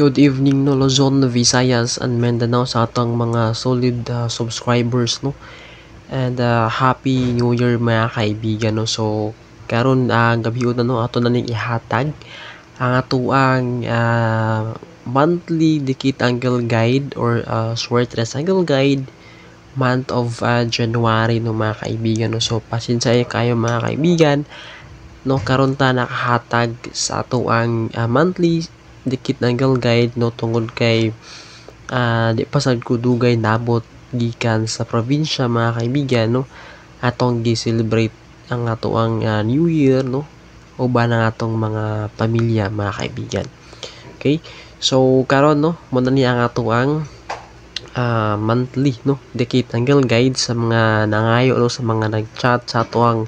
Good evening, no, Luzon, Visayas and Mindanao sa atong mga solid subscribers, no, and happy New Year, mga kaibigan, no. So karon gabi na, no, ato na ning ihatag ang atoang monthly Dikit Angle Guide or Swertres Angle Guide month of January, no, mga kaibigan, no. So pasensya kayo, mga kaibigan, no, karon ta nakahatag sa atoang monthly Dikit Angle Guide, no, tungod kay di pa sad ko dugay nabot gikan sa probinsya, mga kaibigan, no, atong gi-celebrate ang atoang New Year, no, uban ang atong mga pamilya, mga kaibigan. Okay, so karon, no, mo na ni ang atoang monthly, no, Dikit Angle Guide sa mga nangayo, no, sa mga nag-chat sa atoang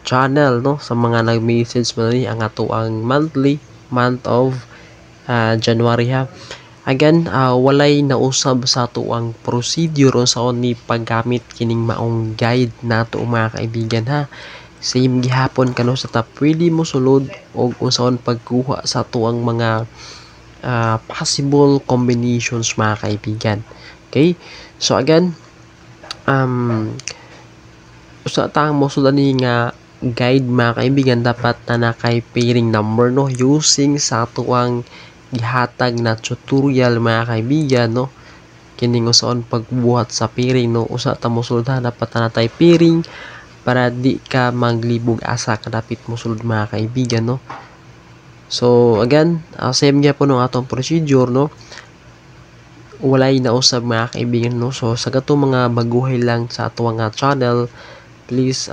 channel, no, sa mga nag-message mo ni ang atoang monthly month of January, ha. Again, walay nausab sa atoang procedure unsaon ni paggamit kining maong guide nato, mga kaibigan, ha. Same gihapon kano sa ta pwede mo sulod og unsaon pagkuha sa atoang mga possible combinations, mga kaibigan. Okay? So again, usa ta ang mosulod ani nga guide, mga kaibigan, dapat na nakay pairing number, no, using sa atoang gihatag na tutorial, mga kaibigan, no, kining unsaon pagbuhat sa pairing, no. Usa ta mosulod, ha, dapat na natay pairing para di ka maglibog asa kadapit mosulod, mga kaibigan, no. So again, same gyapon no atong procedure, no, walay nausab, mga kaibigan, no. So sa katong mga baguhay lang sa atoang channel, please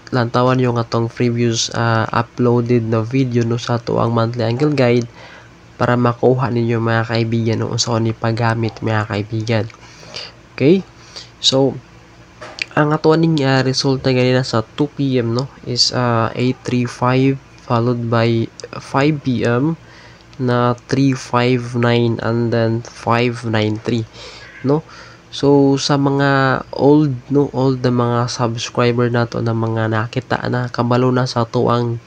lantawan yung atong previous uploaded na video, no, sa atoang monthly angle guide para makuha ninyo, mga kaibigan, no, unsaon ni paggamit, mga kaibigan. Okay? So ang ato aning resulta ganina sa 2 PM, no, is 835 followed by 5 PM na 359 and then 593, no. So sa mga old, no, old na mga subscriber nato na mga nakita na kabalo na sa atoang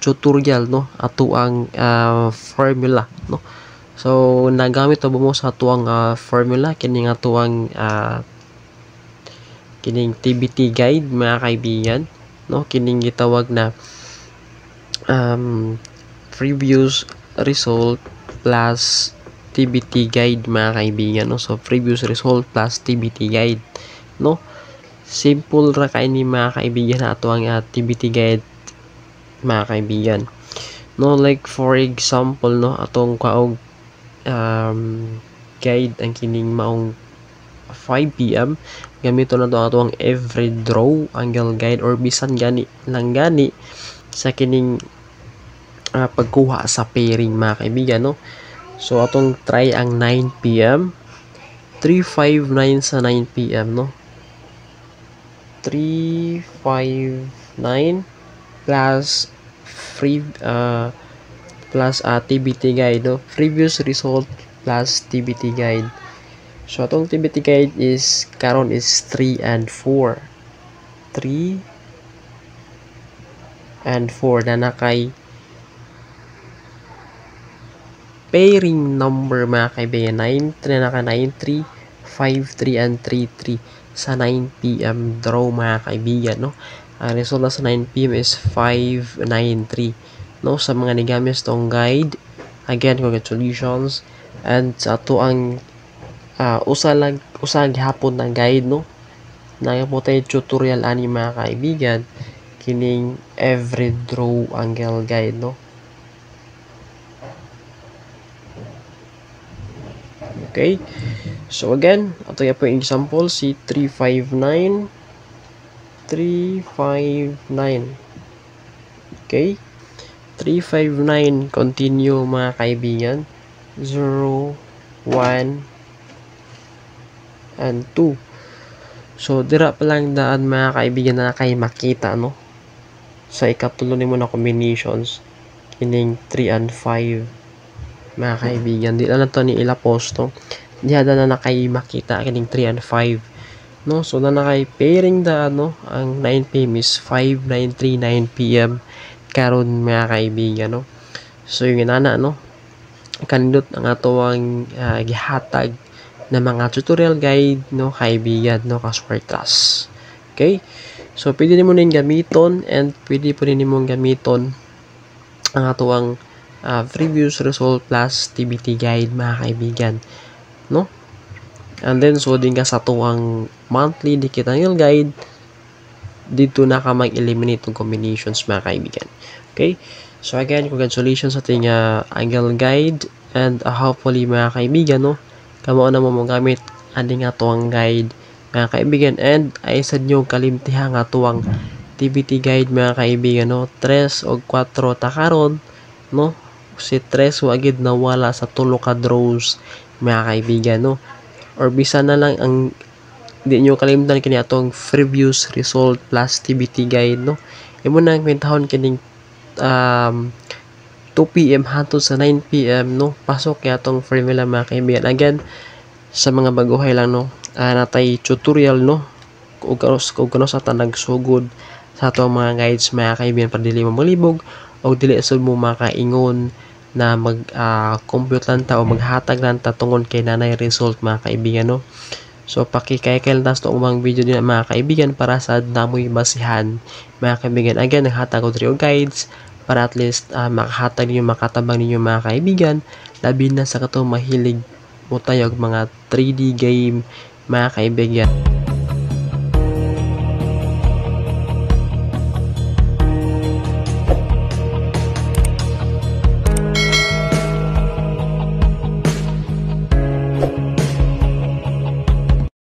tutorial, no, atoang formula, no. So nagamit ba mo sa atoang formula kining atoang kining TBT guide, mga kaibigan, no, kining gitawag na previous result plus TBT guide, mga kaibigan, no. So previous result plus TBT guide, no. Simple ra kay ni, mga kaibigan, na ato ang TBT guide, mga kaibigan, no. Like for example, no, atong kaog guide ang kining maong 5 PM, gamito na to ato ang every draw angle guide or bisan gani lang gani sa kining pagkuha sa pairing, mga kaibigan, no. So atong try ang 9 PM, 359 sa 9 PM, no, 359 plus free plus TBT guide, no, previous result plus TBT guide. So atong TBT guide is karon is 3 and 4, 3 and 4 na nakay pairing number, mga kaibigan, 9 3 naka 9 3 5 3 and 3 3 sa 9 PM draw, mga kaibigan, no. Ang resulta sa 9 PM is 593, no. Sa mga nigamit tong guide, again, congratulations. And sa ato ang usa lang usa gihapon na guide, no, naa po tay tutorial ani, mga kaibigan, kining every draw angle guide, no. Okay, so again, ato ya po yung example si 359 359. Okay, 359 continue, mga kaibigan, 0 1 and 2. So dira pa lang daan, mga kaibigan, na kay makita, no, sa ikatulo nimo na combinations kining 3 and 5, mga kaibigan. Di na to ni ila posto, diha na na kay makita kining 3 and 5, no. So na nakay pairing da, no, ang 9 PM is 5939 PM karon, mga kaibigan, no. So yung inana, no, Kanindot ang atoang gihatag na mga tutorial guide, no, kaibigan, no, kaswertas. Okay? So pwede nimo ning gamiton and pwede po nimong gamiton ang atoang previous result plus TBT guide, mga kaibigan, no? And then so din ka sa atoang monthly dikit angle guide, dito na ka mag-eliminate ng combinations, mga kaibigan. Okay? So again, congratulations sa ating angle guide and hopefully, mga kaibigan, no, kamo na mo mogamit ani nga atuang guide, mga kaibigan, and ay sad nyo kalimtiha nga atuang TBT guide, mga kaibigan, no. 3 o 4 ta karon, no. Si 3 wa gid nawala sa tulo ka draws, mga kaibigan, no, or bisan na lang ang di nyo kalimtan kini atong previous result plus TBT guide, no. Imo na ang kwentahon kining 2 PM hangtod sa 9 PM, no. Pasok kay atong formula, mga kaibigan. Again, sa mga baguhay lang, no, natay tutorial, no, ug kanus sa ta nagsugod sa atong mga guides, mga kaibigan, para dili mo malibog o dili sud mo makaingon na mag compute lang ta o maghatag lang ta tungod kay nanay result, mga kaibigan, no. So pakikaykay lang ta ubang video din, mga kaibigan, para sa namoy basihan, mga kaibigan. Again, naghatag ko diri og guides para at least makahatag ninyo, makatabang ninyo, mga kaibigan, labi na sa katong mahilig mo tayo og mga 3D game, mga kaibigan.